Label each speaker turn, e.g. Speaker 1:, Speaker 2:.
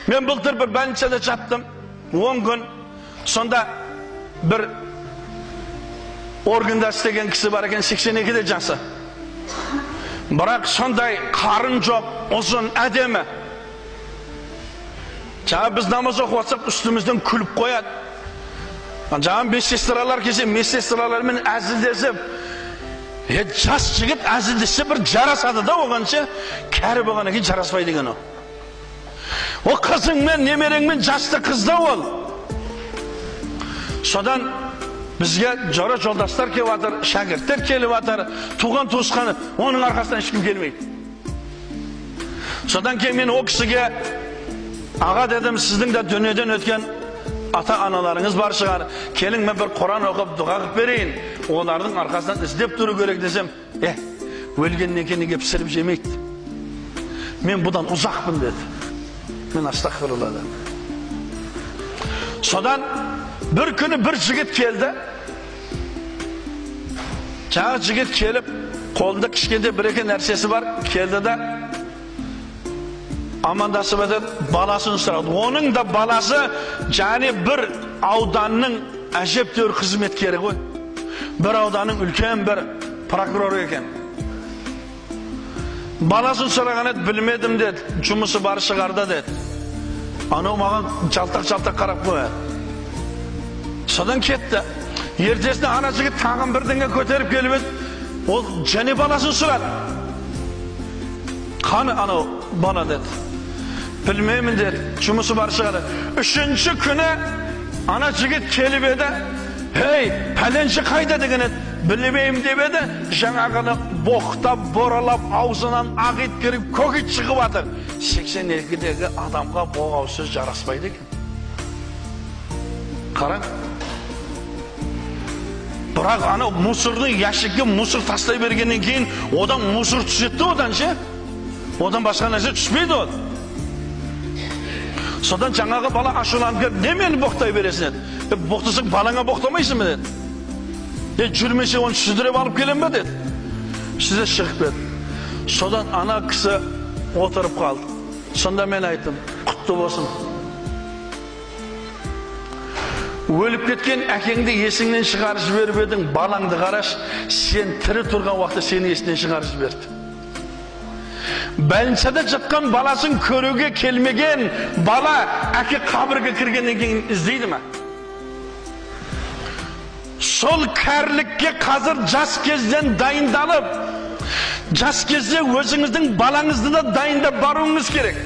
Speaker 1: Мен былтыр бір больницада жаттым, 10 күн. Сонда бір органда істеген кісі бар екен, 82-де жасы. Бірақ сондай қарын жоқ, ұзын, әдемі. Жаңа біз намаз оқып жатсақ, үстімізден күліп қояды. Жаңа медсестралар келсе, медсестралармен әзілдесіп, жас жігіт әзілдессе бір жарасады да оған ше, кәрі болғаннан кейін жараспайды екен ол. О қызыңмен, немереңмен жасты қыз да ол. Содан бізге жора жолдастар келіп жатыр, шәкірттер келіп жатыр, туған туысқаны, оның арқасынан ешкім келмейді. Содан кейін мен ол кісіге, аға дедім, сіздің де дүниеден өткен ата-аналарыңыз бар шығар, келің мен бір Құран оқып дұға қылып берейін, олардың арқасынан іздеп тұру керек десем, өлгеннен кейін неге пісіріп жемейді? Мен бұдан ұзақпын деді. Мен астағфирулла дедім. Содан бір күні бір жігіт келді. Жаңа жігіт келіп, қолында кішкентай бір екі нәрсесі бар, келді да амандасып еді, баласын сұрады. Оның да баласы және бір ауданның әжептәуір қызметкері ғой. Бір ауданның үлкен бір прокуроры екен. Баласын сұраған еді, білмедім деді, жұмысы бар шығарда деді. Анау маған жалтақ-жалтақ қарап қояды. Содан кетті. Ертесіне ана жігіт тағын бірдеңе көтеріп келіп еді, ол және баласын сұрады. Қаны анау бала деді. Білмеймін деді, жұмысы бар шығар. Үшінші күні ана жігіт келіп еді, «Ей, пәленші қайда?» деген еді. Білмеймін деп еді, жаңағыны боқтап, боралап, аузынан ақ ит кіріп, көк ит шығып жатыр. 82-дегі адамға боғау сөз жараспайды екен. Қараң. Бірақ анау мусорды ящикке мусор тастай бергеннен кейін одан мусор түседі одан ше. Одан басқа нәрсе түспейді ол. Содан жаңағы бала ашуланып келіп, не мені боқтай бересің деді. Боқтасаң балаңа боқтамайсың ба деді. Жүрмесе оны сүдіреп алып келем бе деді. Сізе шығып кетті. Содан ана кісі отырып қалды. Сонда мен айттым, құтты болсын. Өліп кеткен әкеңді есіңнен шығарып жіберіп едің, балаңды қараш, сен тірі тұрған уақытта сені есінен шығарып жіберді. Больницада жатқан баласын көруге келмеген бала әке қабірге кіргеннен кейін іздейді ме? Сол кәрілікке қазір жас кезден дайындалып, жас кезде өзіңіздің балаңызды да дайындап баруыңыз керек.